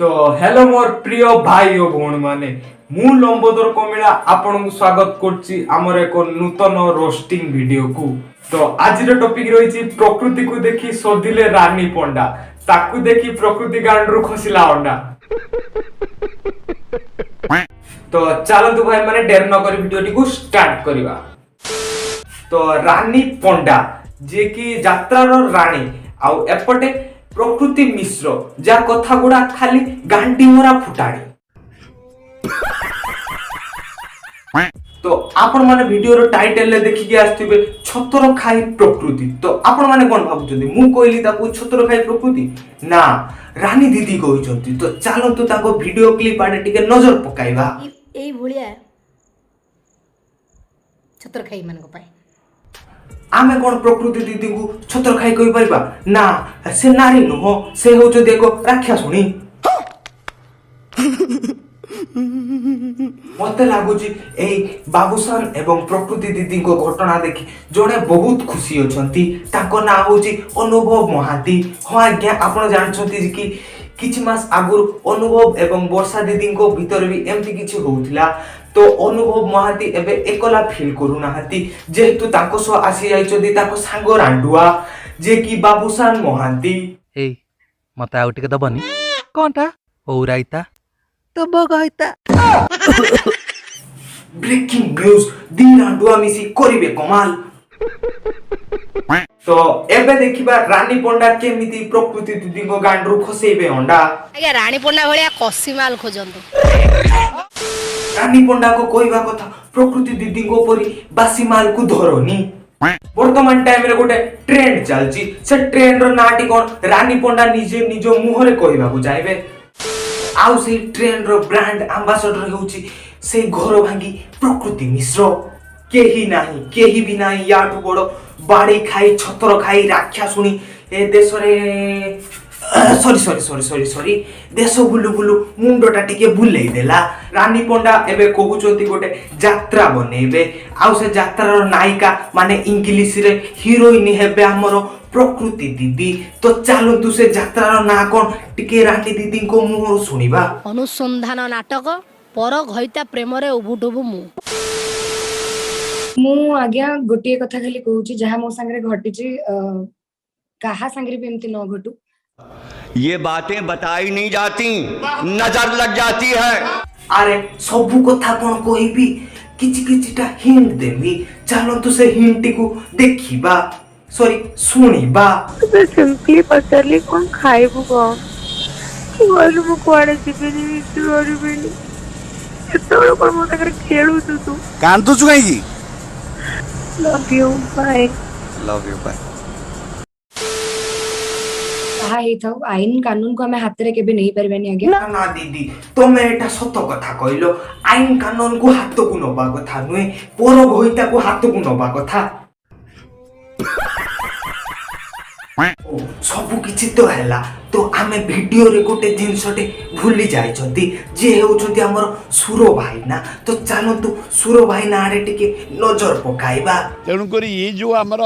ତ ହ୍ୟାଲୋ ମୋର ପ୍ରିୟ ଭାଇ ଓ ଭଉଣୀମାନେ, ମୁଁ ଲମ୍ବୋଦର କମିଳା ଆପଣଙ୍କୁ ସ୍ୱାଗତ କରୁଛି ଆମର ଏକ ନୂତନ ରୋଷ୍ଟିଂ ଭିଡିଓକୁ। ତ ଆଜିର ଟପିକ ରହିଛି, ପ୍ରକୃତିକୁ ଦେଖି ଶୋଧିଲେ ରାନୀ ପଣ୍ଡା, ତାକୁ ଦେଖି ପ୍ରକୃତି ଗାଣ୍ଡରୁ ଖସିଲା ଅଣ୍ଡା। ତ ଚାଲନ୍ତୁ ଭାଇ ମାନେ, ଡେର ନ କରି ଭିଡିଓଟିକୁ ଷ୍ଟାର୍ଟ କରିବା। ତ ରାନୀ ପଣ୍ଡା, ଯିଏକି ଯାତ୍ରାର ରାଣୀ, ଆଉ ଏପଟେ ପ୍ରକୃତି ମିଶ୍ର, ଯାହା କଥା ଗୁଡା ଖାଲି ଗାଣ୍ଡି ମରା ଫୁଟାଣି। ତ ଆପଣ ମାନେ ଭିଡିଓର ଟାଇଟେଲରେ ଦେଖିକି ଆସିଥିବେ ଛତର ଖାଇ ପ୍ରକୃତି। ତ ଆପଣ ମାନେ କଣ ଭାବୁଛନ୍ତି? ମୁଁ କହିଲି ତାକୁ ଛତର ଖାଇ ପ୍ରକୃତି ନା ରାନୀ ଦିଦି କହୁଛନ୍ତି? ତ ଚାଲନ୍ତୁ, ତାଙ୍କ ଭିଡିଓ କ୍ଲିପ ଆଡେ ଟିକେ ନଜର ପକାଇବା। ଏଇଭଳିଆ ଛତର ଖାଇମାନଙ୍କ ପାଇଁ। ଆମେ କଣ ପ୍ରକୃତି ଦିଦିଙ୍କୁ ଛତର ଖାଇ କହିପାରିବା? ନା, ସେ ନାରୀ ନୁହଁ, ସେ ହେଉଛନ୍ତି ଏକ ରାକ୍ଷାସୁଣୀ। ମତେ ଲାଗୁଛି ଏଇ ବାବୁସାନ ଏବଂ ପ୍ରକୃତି ଦିଦିଙ୍କ ଘଟଣା ଦେଖି ଜଣେ ବହୁତ ଖୁସି ଅଛନ୍ତି। ତାଙ୍କ ନାଁ ହଉଛି ଅନୁଭବ ମହାନ୍ତି। ହଁ ଆଜ୍ଞା, ଆପଣ ଜାଣିଛନ୍ତି କି କିଛି ମାସ ଆଗରୁ ଅନୁଭବ ଏବଂ ବର୍ଷା ଦିଦିଙ୍କ ଭିତରେ ବି ଏମିତି କିଛି ହଉଥିଲା। ତ ଅନୁଭବ ମହାନ୍ତି ଏବେ ଏକଲା ଫିଲ୍ କରୁନାହାନ୍ତି, ଯେହେତୁ ତାଙ୍କ ସହ ଆସି ଯାଇଛନ୍ତି ତାଙ୍କ ସାଙ୍ଗ ରାଣ୍ଡୁଆ, ଯିଏକି ବାବୁସାନ ମହାନ୍ତି। ଏଇ, ମତେ ଆଉ ଟିକେ ଦବନି? କଣଟା? ଓଉ ରାଇତା ଦବ ଘଇତା। ବ୍ରେକିଂ ନ୍ୟୁଜ, ଦି ରାଣ୍ଡୁଆ ମିଶି କରିବେ କମାଲ। ତ ଏବେ ଦେଖିବା ରାନୀ ପଣ୍ଡା କେମିତି ପ୍ରକୃତି ଦିଦିଙ୍କ ଗାଣ୍ଡରୁ ଖସେଇବେ ଅଣ୍ଡା। ଆଜ୍ଞା, ରାଣୀ ପଣ୍ଡା ଭଳିଆ କସି ମାଲ ଖୋଜନ୍ତୁ। ରାନୀ ପଣ୍ଡାଙ୍କ କହିବା କଥା, ପ୍ରକୃତି ଦିଦିଙ୍କ ପରି ବାସି ମାଲକୁ ଧରନି। ବର୍ତ୍ତମାନ ଟାଇମରେ ଗୋଟେ ଟ୍ରେଣ୍ଡ ଚାଲିଛି। ସେ ଟ୍ରେଣ୍ଡର ନାଁଟି କଣ, ରାନୀ ପଣ୍ଡା ନିଜେ ନିଜ ମୁହଁରେ କହିବାକୁ ଚାହିଁବେ। ଆଉ ସେଇ ଟ୍ରେଣ୍ଡର ବ୍ରାଣ୍ଡ ଆମ୍ବାସଡର ହେଉଛି ସେଇ ଘର ଭାଙ୍ଗି ପ୍ରକୃତି ମିଶ୍ର। କେହି ନାହିଁ, କେହି ବି ନାହିଁ ୟାଠୁ ବଡ଼ ବାଡ଼ି ଖାଇ ଛତର ଖାଇ ରାକ୍ଷାସୁଣୀ ଏ ଦେଶରେ। ସରି ସରି ସରି ସରି ସରି, ଦେଶ ବୁଲୁ ବୁଲୁ ମୁଣ୍ଡଟା ଟିକେ ବୁଲେଇ ଦେଲା। ରାନୀ ପଣ୍ଡା ଏବେ କହୁଛନ୍ତି ଗୋଟେ ଯାତ୍ରା ବନେଇବେ, ଆଉ ସେ ଯାତ୍ରାର ନାୟିକା, ମାନେ ଇଂଲିଶରେ ହିରୋଇନ ହେବେ ଆମର ପ୍ରକୃତି ଦିଦି। ତ ଚାଲନ୍ତୁ, ସେ ଯାତ୍ରାର ନାଁ କଣ ଟିକେ ରାନୀ ଦିଦିଙ୍କ ମୁହଁରୁ ଶୁଣିବା। ଅନୁସନ୍ଧାନ ନାଟକ, ପର ଘଇତା ପ୍ରେମରେ ଉବୁଟୁବୁ ମୁଁ। ମୁଁ ଆଜ୍ଞା ଗୋଟିଏ କଥା ଖାଲି କହୁଛି, ଯାହା ମୋ ସାଙ୍ଗରେ ଘଟିଛି, କାହା ସାଙ୍ଗରେ ବି ଏମିତି ନ ଘଟୁ। ये बातें बताई नहीं जाती, नजर लग जाती है। ଆରେ, ସବୁ କଥା କଣ କହିବି? କିଛି କିଛିଟା ହିଣ୍ଟ ଦେବି। ଚାଲନ୍ତୁ, ସେ ହିଣ୍ଟଟିକୁ ଦେଖିବା, ସରି, ଶୁଣିବା। ତତେ ସିମ୍ପଲି ପଚାରିଲି, କଣ ଖାଇବୁ କଣ? ତୁ କହିଲୁ ମୁଁ କୁଆଡେ ଯିବିନି, କିଛି କରିବିନି। ସେତେବେଳେ କଣ ମୋ ସାଙ୍ଗରେ ଖେଳୁଛୁ ତୁ? କାନ୍ଦୁଛୁ କାହିଁକି? Love you, bye. Love you, bye. ଯାହା ହେଇଥାଉ, ଆଇନ କାନୁନକୁ ଆମେ ହାତରେ କେବେ ନେଇପାରିବାନି ଆଜ୍ଞା। ନା ନା ଦିଦି, ତମେ ଏଟା ସତ କଥା କହିଲ। ଆଇନ କାନୁନକୁ ହାତକୁ ନବା କଥା ନୁହେଁ, ପର ଘଇତାକୁ ହାତକୁ ନବା କଥା। ଓ, ସବୁ କିଛି ତ ହେଲା, ତ ଆମେ ଭିଡିଓରେ ଗୋଟେ ଜିନିଷଟେ ଭୁଲି ଯାଇଛନ୍ତି, ଯିଏ ହେଉଛନ୍ତି ଆମର ସୁର ଭାଇନା। ତ ଚାଲନ୍ତୁ, ସୁର ଭାଇନା ଆଡ଼େ ଟିକେ ନଜର ପକାଇବା। ତେଣୁକରି ଇଏ ଯୋଉ ଆମର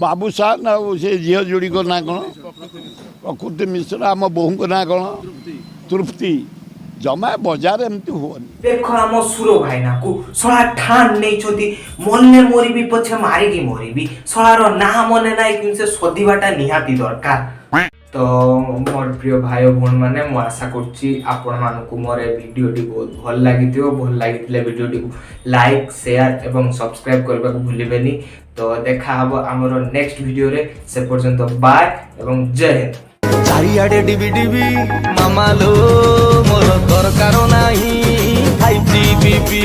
ବାବୁସାନ ଆଉ ସେ ଝିଅ ଯୋଡ଼ିଙ୍କ ନାଁ କ'ଣ, ପ୍ରକୃତି ମିଶ୍ର, ଆମ ବୋହୂଙ୍କ ନାଁ କ'ଣ, ତୃପ୍ତି, ଜମା ବଜାର ଏମିତି ହୁଅନି। ଦେଖ ଆମ ସୁର ଭାଇନାକୁ, ଶଳା ଠାନ ନେଇଛନ୍ତି, ମଲେ ମରିବି ପଛେ ମାରିକି ମରିବି। ଶଳାର ନାଁ ମନେ ନାହିଁ, କିନ୍ତୁ ସେ ଶୋଧିବାଟା ନିହାତି ଦରକାର। ତ ମୋର ପ୍ରିୟ ଭାଇ ଓ ଭଉଣୀମାନେ, ମୁଁ ଆଶା କରୁଛି ଆପଣମାନଙ୍କୁ ମୋର ଏ ଭିଡ଼ିଓଟି ବହୁତ ଭଲ ଲାଗିଥିବ। ଭଲ ଲାଗିଥିଲେ ଭିଡ଼ିଓଟିକୁ ଲାଇକ୍, ସେୟାର ଏବଂ ସବସ୍କ୍ରାଇବ୍ କରିବାକୁ ଭୁଲିବେନି। ତ ଦେଖା ହବ ଆମର ନେକ୍ସଟ ଭିଡ଼ିଓରେ। ସେ ପର୍ଯ୍ୟନ୍ତ ବାଏ ଏବଂ ଜୟ ହିନ୍ଦ। ଚାରିଆଡେ ଡିବି ଡିବି ମାମାଲୋ, ମୋର ଦରକାର ନାହିଁ 5G ବିବି।